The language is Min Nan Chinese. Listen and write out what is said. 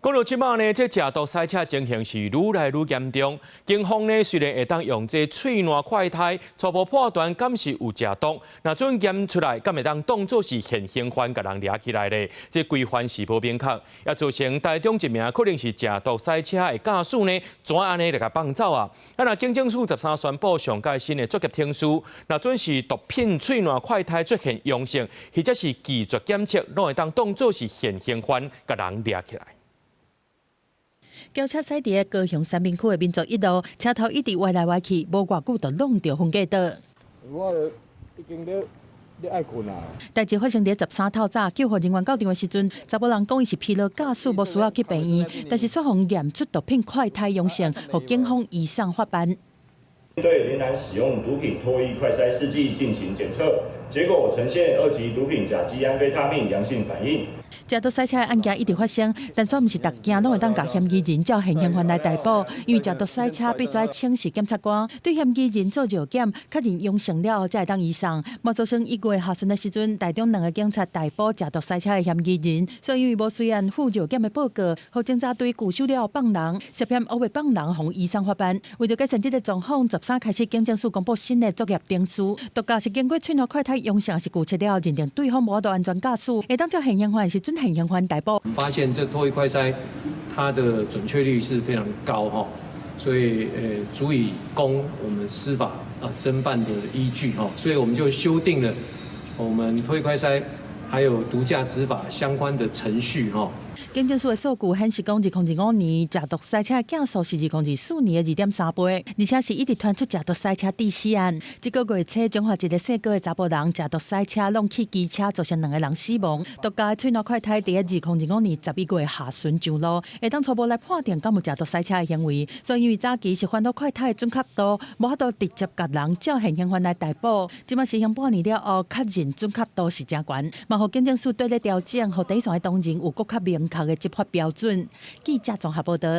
講到這擺呢，這食毒賽車情形是愈來愈嚴重。警方呢雖然會當用這喙瀾快篩初步判斷敢是有食毒，若準驗出來，敢會當當做是現行犯共人掠起來咧？這規範是無明確，也造成台中一名可能是食毒賽車的駕駛呢，怎按呢來共放走啊？啊，若警政署十三宣布上蓋新的作業程序，若準是毒品喙瀾快篩出現陽性，或者是拒絕檢測，攏會當當做是現行犯，共人掠起來。轎車駛佇高雄三民區的民族一路，車頭一直歪來歪去，無偌久就挵著分隔島。我已經咧咧愛睏啊！代誌發生佇13透早，救護人員到場的時陣，查某人講伊是疲勞駕駛，無需要去病院，但是卻予驗出毒品快篩陽性，予警方移送法辦。對林男使用毒品唾液快篩試劑進行檢測，結果呈現二級毒品甲基安非他命陽性反應。食毒賽車的案件一直發生，但煞毋是逐件攏會當共嫌疑人照現行犯來逮捕，因為食毒賽車必須愛請示檢察官，對嫌疑人做尿檢，確認陽性了後，才會當移送。嘛造成1月下旬的時陣，台中兩个警察逮捕食毒賽車的嫌疑人，所以因為無隨案附尿檢的報告，予偵查隊拒收了後放人，涉嫌烏白放人，予移送法辦。為著改善這个狀況，十三開始警政署公布新的作業程序，毒駕是經過喙瀾快篩陽性，抑是拒測了後，認定對方無法度安全駕駛，會當照現行犯是準現行犯逮捕。發現這唾液快篩，它的準確率是非常高哈，所以足以供我們司法啊偵辦的依據哈，所以我們就修訂了我們唾液快篩還有毒駕執法相關的程序哈。警政署的數據顯示，講2025年食毒賽車的件數是2024年的2.3倍，而且是一直傳出食毒賽車致死案。這个月初，彰化一个姓郭的查埔人食毒賽車挵去機車，造成兩个人死亡。毒駕的喙瀾快篩佇2025年11月下旬上路，會當初步來判定敢有食毒賽車的行為。所以因為早期是煩惱快篩的準確度，無法度直接共人照現行犯來逮捕。這擺實行半年了後，確認準確度是誠懸，嘛予警政署綴咧調整，予第一線的同仁有閣較明確的執法標準。記者綜合報導。